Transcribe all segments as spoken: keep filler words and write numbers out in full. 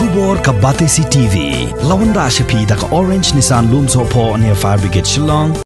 Khubor ka Batesi T V. Lawan da sha phi da ka Orange Nissan Lumsohphoh near Fire Brigade Shillong.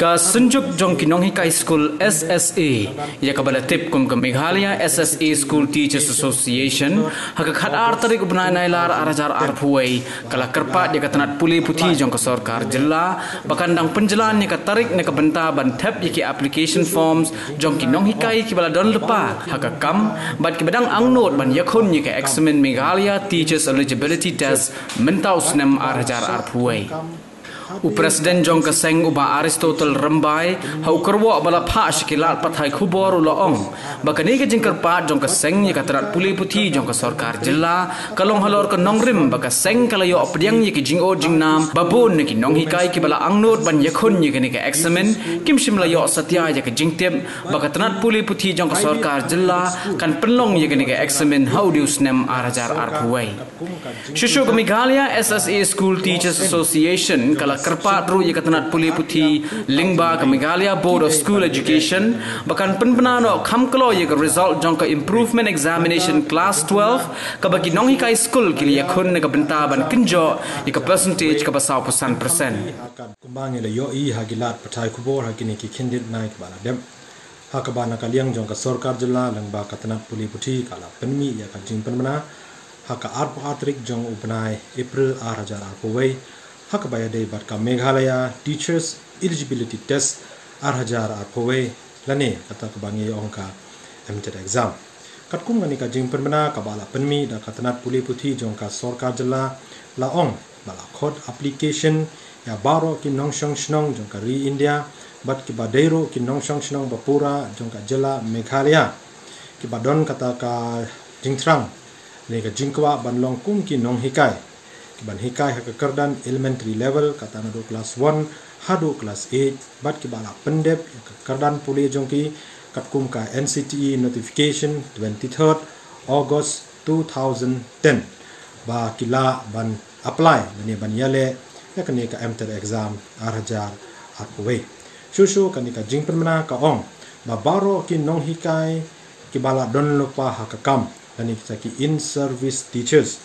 Ka Synjuk jong ki Nonghikai Skul S S A, ïa kaba la tip kum ka Meghalaya S S A School Teachers Association, ha ka khatar tarik u bnai Nailar ar hajar arphew wei, ka la kyrpad ïa ka tnat pule puthi jong ka sorkar jylla, ba kan dang pynjlan ïa ka tarik ne ka bynta ban thep ïa ki application forms jong ki nonghikai kiba la don lypa ha ka kam, bad kiba dang angnud ban ïakhun ïa ka eksamin Meghalaya Teachers Eligibility Test mynta u snem ar hajar arphew wei. U President jong ka seng, u Bah Aristotle Rymbai, ha u kyrwoh ba la phah sha ki lad pathai khubor u la ong ba kane ka jingkyrpad jong ka seng ïa ka tnat pule puthi jong ka sorkar jylla ka long halor ka nongrim ba ka seng ka la ïoh pdiang ïa ki jingud jingnam ba bun na ki nonghikai kiba la angnud ban ïakhun ïa kane ka eksamin kim shym la ïoh satia ïa ka jingtip ba ka tnat pule puthi jong ka sorkar jylla kan pynlong ïa kane ka eksamin ha u dei u snem ar hajar arphew wei. Shuh shuh ka Meghalaya S S A School Teachers Association ka la kyrpad ruh ïa ka tnat pule puthi lyngba ka Meghalaya Board of School Education ba kan pynbna noh kham kloi ïa ka result jong ka Improvement Examination Class twelve, kaba ki nonghikai skul ki la ïakhun na ka bynta ban kynjoh ïa ka percentage kaba saw phew san percent. Kumba ngi la ïohi ha ki lad pathai khubor ha kine ki khyndiat bnai kiba la dep, ha kaba na ka liang jong ka sorkar jylla lyngba ka tnat pule puthi ka la pynmih ïa ka jingpynbna ha ka arphew ar tarik jong u bnai April ar hajar arphew wei, ha kaba ïadei bad ka Meghalaya Teachers Eligibility Test ar hajar arphew wei, lane kata kaba ngi ong ka MTET exam. Katkum kane ka jingpynbna kaba la pynmih da ka tnat pule puthi jong ka sorkar jylla, la ong ba la khot application ïa baroh ki nongshong shnong jong ka ri India bad kiba dei ruh ki nongshong shnong ba pura jong ka jylla Meghalaya, kiba don kata ka jingthrang ne ka jingkwah ban long kum ki nonghikai, kiban hikai ha ka kyrdan elementary level, kata naduh class one haduh class eight, bad kiba la pyndep ïa ka kyrdan pule jong ki katkum ka N C T E notification twenty-third August two thousand ten, ba ki lah ban apply lane ban ïaleh ïa kane ka MTET exam ar hajar arphew wei. Shuh shuh kane ka jingpynbna ka ong ba baroh ki nonghikai kiba la don lypa ha ka kam, lane kita ki in-service teachers,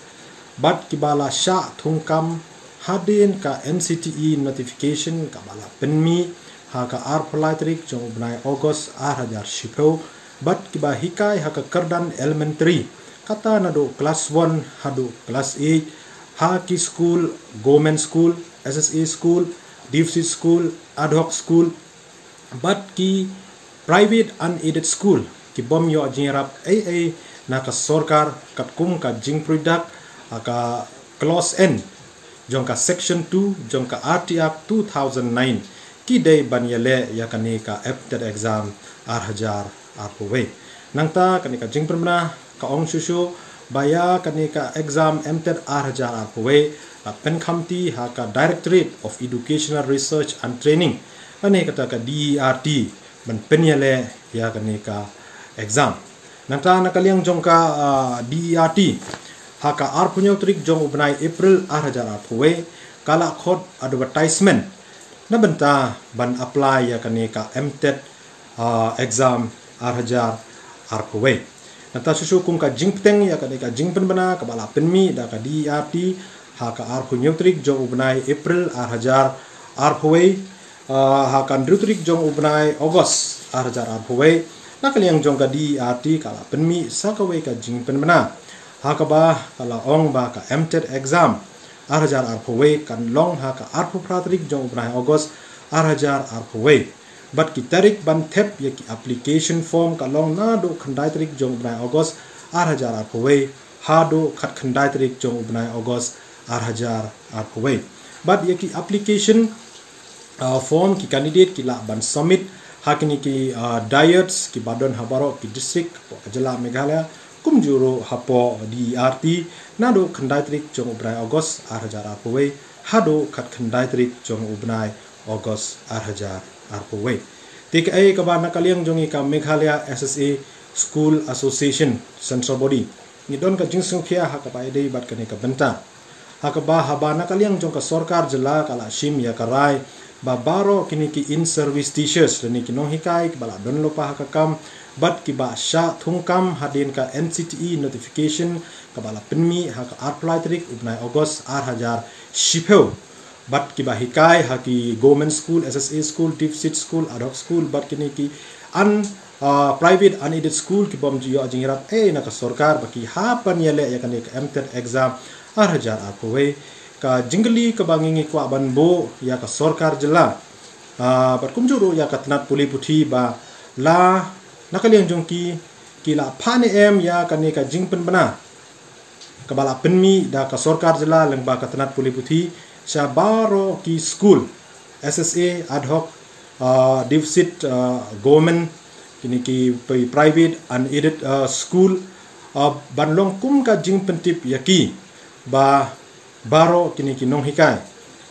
bad kiba la shah thung kam hadien ka N C T E notification kaba la pynmih ha ka arphew lai tarik jong u bnai August ar hajar shiphew, bad kiba hikai ha ka kyrdan elementary, kata naduh class one haduh class eight, ha ki school, government school, S S A school, deficit school, ad hoc school, bad ki private unaided school, ki bym ïoh jingïarap ei ei na ka sorkar katkum ka jingpyrdak ha ka clause N jong ka section two jong ka R T Act two thousand nine, ki dei ban ïaleh ïa kane ka MTET exam ar hajar arphew wei. Nangta kane ka jingpynbna ka ong shuh shuh ba ïa kane ka exam MTET ar hajar arphew wei la pynkhamti ha ka Directorate of Educational Research and Training, lane kata ka D E R T, ban pynïaleh ïa kane ka exam. Nangta na ka liang jong ka, ah, D E R T, ha ka arphew hynñiew tarik jong u bnai April ar hajar arphew wei, ka la khot advertisement na bynta ban apply ïa kane ka MTET, ah, exam ar hajar arphew wei. Nangta shuh shuh kum ka jingpyrshang ïa kane ka jingpynbna kaba la pynmih da ka D E R T ha ka arphew hynñiew tarik jong u bnai April ar hajar arphew wei, ah, ha ka hynriew tarik jong u bnai August ar hajar arphew wei, na ka liang jong ka D E R T ka la pynmih sa kawei ka jingpynbna ha kaba ka la ong ba ka MTET exam ar hajar arphew wei kan long ha ka arphew phra tarik jong u bnai August ar hajar arphew wei. Bad ki tarik ban thep ïa ki application form ka long naduh khyndai tarik jong u bnai August ar hajar arphew wei haduh khatkhyndai tarik jong u bnai August ar hajar arphew wei. Bad ïa ki application, ah, form ki candidate ki lah ban submit ha kine ki, ah, diots kiba don ha baroh ki district hapoh ka jylla Meghalaya, Kumjuh ruh hapoh D E R T naduh khyndai tarik jong u bnai August ar hajar arphew wei haduh khatkhyndai tarik jong u bnai August ar hajar arphew wei. Te kaei kaba na ka liang jong i ka Meghalaya S S A School Association Central Body ngi don ka jingsngewkhia ha kaba ïadei bad kane ka bynta. Ha kaba haba na ka liang jong ka sorkar jylla ka la shim ïa ka rai ba baroh kine ki in-service teachers lane ki nonghikai kiba la don lypa ha ka kam bad kiba shah thungkam hadien ka N C T E notification kaba la pynmih ha ka arphew lai tarik u bnai August ar hajar shiphew bad kiba hikai ha ki government school, S S A school, deficit school, ad hoc school bad kine ki un, ah, private unaided school ki bym ju ïoh jingïarap ei na ka sorkar ba ki hap ban ïaleh ïa kane ka M TET exam ar hajar arphew wei. Ka jingkylli kaba ngi ngi kwah ban buh ïa ka sorkar jylla, ah, bad kumjuh ruh ïa ka tnat pule puthi ba la na ka liang jong ki ki la phah ne em ïa kane ka jingpynbna kaba la pynmih da ka sorkar jylla lyngba ka tnat pule puthi sha baroh ki school, S S A, ad hoc, ah, deficit, ah, government, kine ki pri-, private unaided, ah, school, ah, ban long kum ka jingpyntip ïa ki ba baroh kine ki nonghikai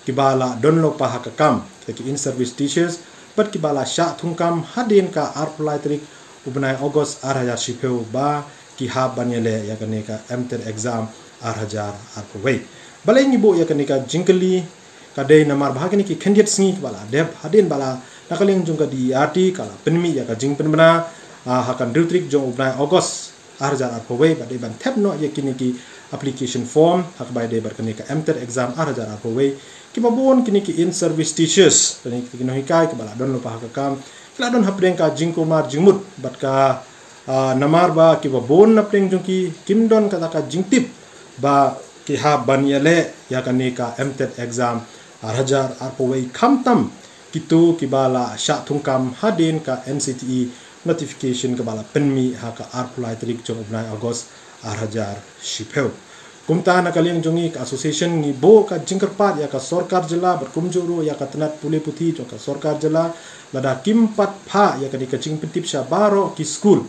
kiba la don lypa ha ka kam, ki in-service teachers bad kiba la shah thungkam hadien ka arphew lai tarik u bnai August ar hajar shiphew ba ki hap ban ïaleh ïa kane ka M TET exam ar hajar arphew wei. Balei ngi buh ïa kane ka jingkylli? Ka dei namar ba ha kine ki khyndiat sngi kiba la dep hadien ba la na ka liang jong ka D E R T ka la pynmih ïa ka jingpynbna, ah, ha ka hynriew tarik jong u bnai August ar hajar arphew wei bad dei ban thep noh ïa kine ki application form ha kaba ïadei bad kane ka M TET exam ar hajar arphew wei. Kiba bun kine ki in-service teachers, kine ki nonghikai kiba la don lypa ha ka kam, ki la don hapdeng ka jingkulmar jingmut bad ka, ah, namar ba kiba bun napdeng jong ki kim don kata ka jingtip ba ki hap ban ïaleh ïa kane ka M TET exam ar hajar arphew wei khamtam kito kiba la shah thungkam hadien ka N C T E notification kaba la pynmih ha ka arphew lai tarik jong u bnai August ar hajar shiphew. Kumta na ka liang jong ngi ka association ngi buh ka jingkyrpad ïa ka sorkar jylla bad kumjuh ruh ïa ka tnat pule puthi jong ka sorkar jylla lada kim pat phah ïa kane ka jingpyntip sha baroh ki school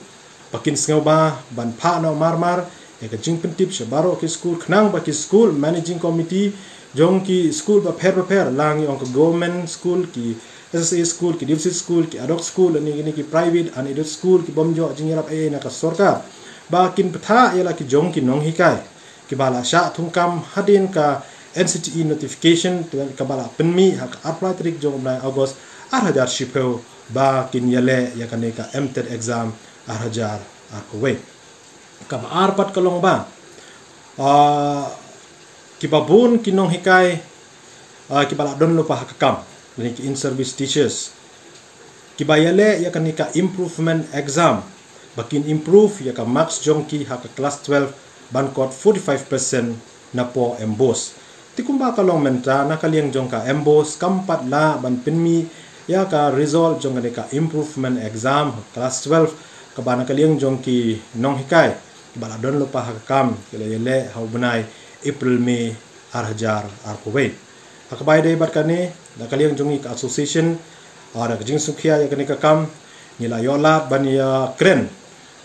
ba kin sngewbha ban phah noh marmar ïa ka jingpyntip sha baroh ki school khnang ba ki school managing committee jong ki school bapher bapher, la ngi ong ka government school, ki S S A school, ki deficit school, ki ad hoc school, lane kine ki private unaided school ki bym ju ïoh jingïarap ei ei na ka sorkar, ba kin bthah ïa la ki jong ki nonghikai kiba la shah thungkam hadien ka N C T E notification kaba la pynmih ha ka arphew lai tarik jong u bnai August ar hajar shiphew ba kin ïaleh ïa kane ka M TET exam ar hajar arphew wei. Kaba ar pat ka long ba, ah, kiba bun ki nonghikai, ah, kiba la don lypa ha ka kam, lane ki in-service teachers, kiba ïaleh ïa kane ka improvement exam ba kin improve ïa ka marks jong ki ha ka class twelve ban kot forty-five percent napoh MBOSE. Te kumba ka long mynta na ka liang jong ka MBOSE kam pat lah ban pynmih ïa ka result jong kane ka improvement exam class twelve kaba na ka liang jong ki nonghikai kiba la don lypa ha ka kam ki la ïaleh ha u bnai April May ar hajar arphew wei. Ha kaba ïadei bad kane na ka liang jong ngi ka association, ah, da ka jingsngewkhia ïa kane ka kam ngi la ïoh lad ban ïakren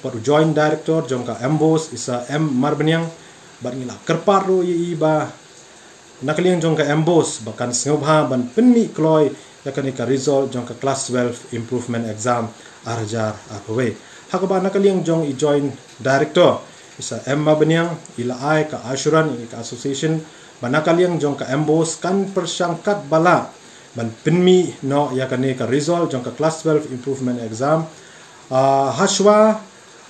bad u Joint Director jong ka MBOSE i Sir M Marbaniang bad ngi la kyrpad ruh ïa i ba na ka liang jong ka MBOSE ba kan sngewbha ban pynmih kloi ïa kane ka result jong ka class twelve improvement exam ar hajar arphew wei. Ha kaba na ka liang jong i Joint Director i Sir M Marbaniang i la ai ka assurance ïa ka association ba na ka liang jong ka MBOSE kan pyrshang katba lah ban pynmih noh ïa kane ka result jong ka class twelve improvement exam, ah, ha shuwa,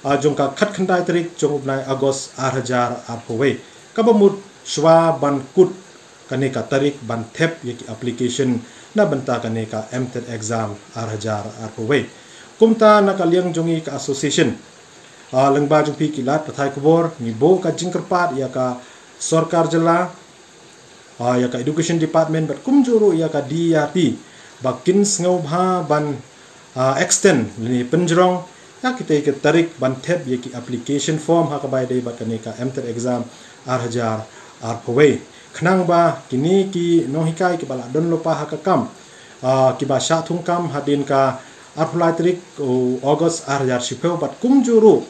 ah, jong ka khatkhyndai tarik jong u bnai August ar hajar arphew wei. Kaba mut shuwa ban kut kane ka tarik ban thep ïa ki application na bynta kane ka M TET exam ar hajar arphew wei. Kumta na ka liang jong ngi ka association, ah, lyngba jong phi ki lad pathai khubor ngi buh ka jingkyrpad ïa ka sorkar jylla, ah, ïa ka education department bad kumjuh ruh ïa ka D E R T ba kin sngewbha ban, ah, extend lane pynjrong ïa kitei ki tarik ban thep ïa ki application form ha kaba ïadei bad kane ka M TET exam ar hajar arphew wei khnang ba kine ki nonghikai kiba la don lypa ha ka kam, ah, kiba shah thungkam hadien ka arphew lai tarik u August ar hajar shiphew bad kumjuh ruh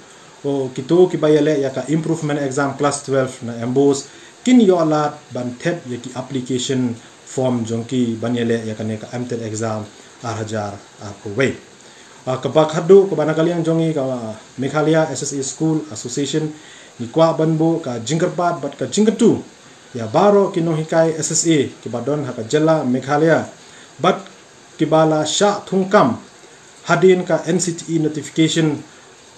Ko kito kiba ïaleh ïa ka improvement exam class twelve na MBOSE kin ïoh lad ban thep ïa ki application form jong ki ban ïaleh ïa kane ka MTET exam ar hajar arphew wei. Ah, kaba khadduh kaba na ka liang jong ngi ka Meghalaya SSA School Association, ngi kwah ban buh ka jingkyrpad bad ka jingkyntu ïa baroh ki nonghikai SSA kiba don ha ka jylla Meghalaya bad kiba la shah thungkam hadien ka NCTE notification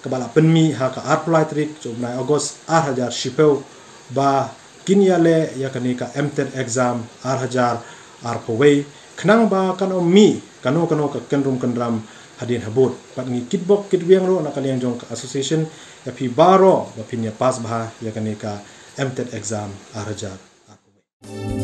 kaba la pynmih ha ka arphew lai tarik jong u bnai August ar hajar shiphew ba kin ïaleh ïa kane ka MTET exam ar hajar arphew wei, khnang ba kan ym mih kano kano ka kynrum kynram hadien habud. Bad ngi kitbok kitwiang ruh na ka liang jong ka association ïa phi baroh ba phin ïa pass bha ïa kane ka MTET exam ar hajar arphew wei.